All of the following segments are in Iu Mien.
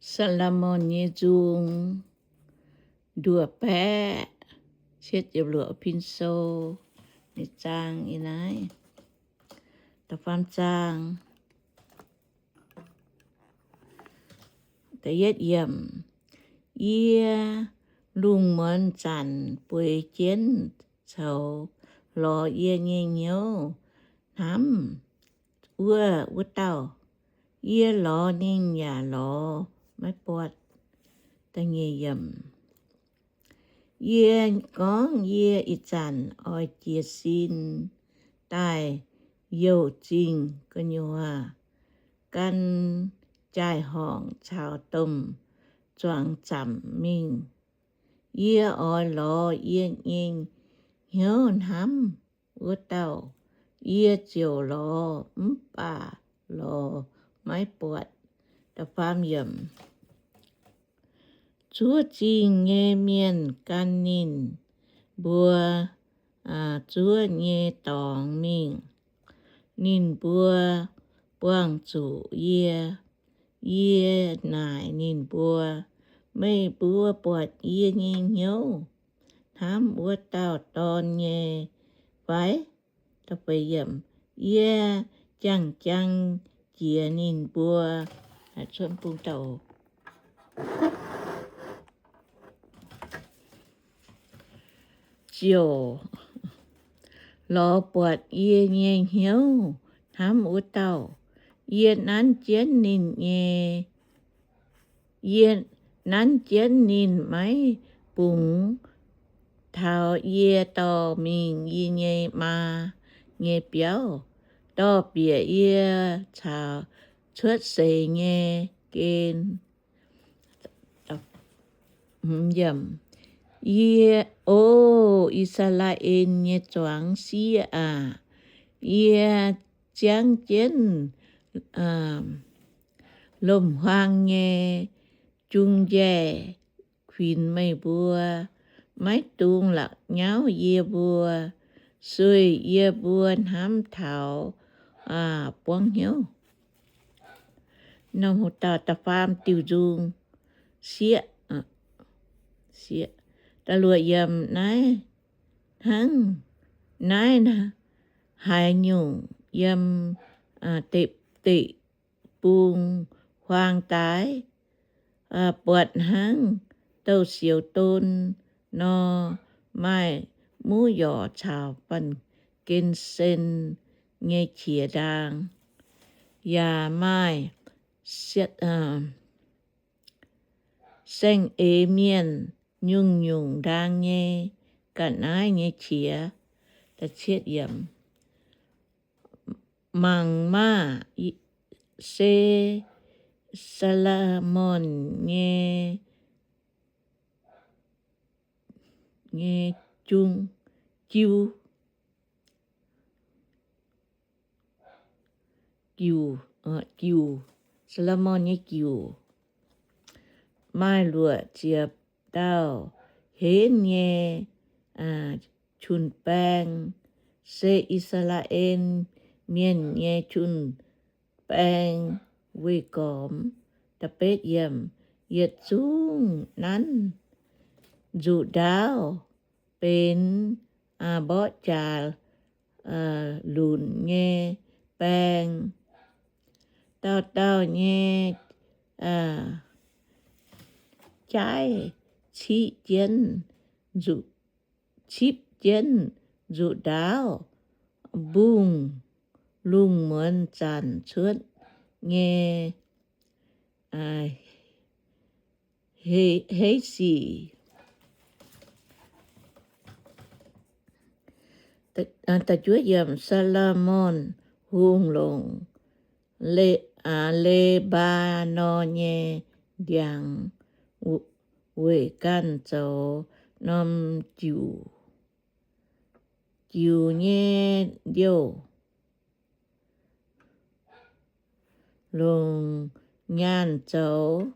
Saa^lo^morn Nyei Nzung, nduov baeqv, cietv ziepc luoqc pin sou, nyei zaang ih naaiv, da'faam zaang. Da'yietv yiemc. Yie lungh muonz zanc bueix jienv coux lorz yie nyei hnyouv hnamv wuov, wuov dauh. Yie lorz ninh yaac lorz maiv buatc. Da'nyeic yiemc. Yie gorngv yie ih zanc oix jiez sin daaih youh zingh gu'nyuoz, gan jaai-horngc caux domh zuangx zamc mingh. Yie oix lorz yie nyei hnyouv hnamv wuov dauh, yie ziouc lorz mv baac lorz maiv buatc. Da'faam yiemc. Zuov zingh nyei mienh gan ninh mbuo zuov nyei dorngx mingh. Ninh mbuo buangh zuqc yie. Yie naaic ninh mbuo, meih mbuo buatc yie nyei hnyouv hnamv wuov dauh dorn nyei fai? Yie jangx-jangx jiex ninh mbuo, ziouc lorz buatc yie nyei hnyouv hnamv wuov dauh. Yie nanv jienv ninh nyei, yie nanv jienv ninh maiv bungx taux yie dorh mingh yie nyei maa nyei biauv, dorh bieqc yie caux cuotv seix nyei gen. Yie, O I^saa^laa^en nyei zuangx sieqv aac, yie ziangv jienv lomc-huaang nyei jung njaih kuinx meih mbuo. Maiv dungx la'nyauv yie mbuo, sueih yie mbuo hnamv taux buangv hnyouv. Norm hu dauh da'faam diuh nzung, sieqv, sieqv, da'luoqc yiemc. Naaiv hnangv, naaiv haaix nyungc yiem deic-bung huaang daaih, buatc hnangv douz-sioux don nor, maaih muv yorc caux fanh gen sen nyei qiex ndaang, yaac maaih saeng-eix mienh nyungc-nyungc ndaang nyei ga'naaiv nyei qiex. Mangc maah! Se Saa^lo^morn nyei, nyei jung, jiu, jiu, Saa^lo^morn nyei jiu maaih luoqc ziepc dauh henv nyei jun-baeng, se I^saa^laa^en Mienh nyei jun-baeng weih gormx. Yietc zungv nanv nzuqc ndaauv benx mborqv jaax lunc nyei baeng. Dauh dauh nyei jaaiv ciqv jienv, cipv jienv nzuqc ndaauv, mbungh lungh muonz zanc cuotv nyei heiv sic. Saa^lo^morn Hungh longc Le, Lebaa^norn nyei ndiangx weic ganh zoux norm jiuc, jiuc nyei ndiouh, longc nyaanh zoux,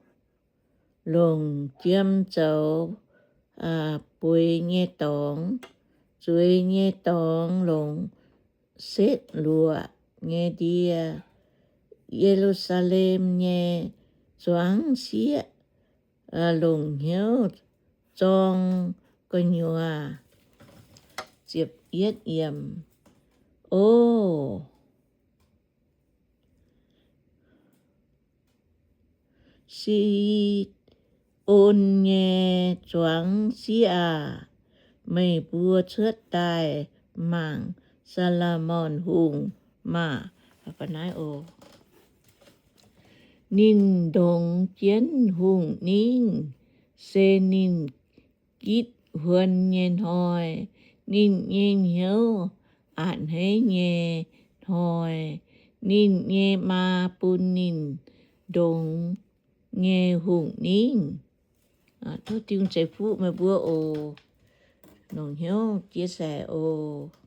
longc jiem zoux bueix nyei dorngx, zueiz nyei dorngx longc setv luoqc nyei ndie. Ye^lu^saa^lem nyei zuangx sieqv, longc hnyouv zorng gu'nyuoz. O, Si- on nyei zuangx sieqv aah! Meih mbuo cuotv daaih mangc Saa^lo^morn Hungh maah! Ninh ndongx jienv hungh ningv, se ninh gitv huon nyei hnoi. Ninh nyei hnyouv a'hneiv nyei hnoi, ninh nyei maa bun ninh ndongx nyei hungh ningv. Tov Tin-Hungh ceix fuqv meih mbuo oc. Longc hnyouv chia sẻ oc.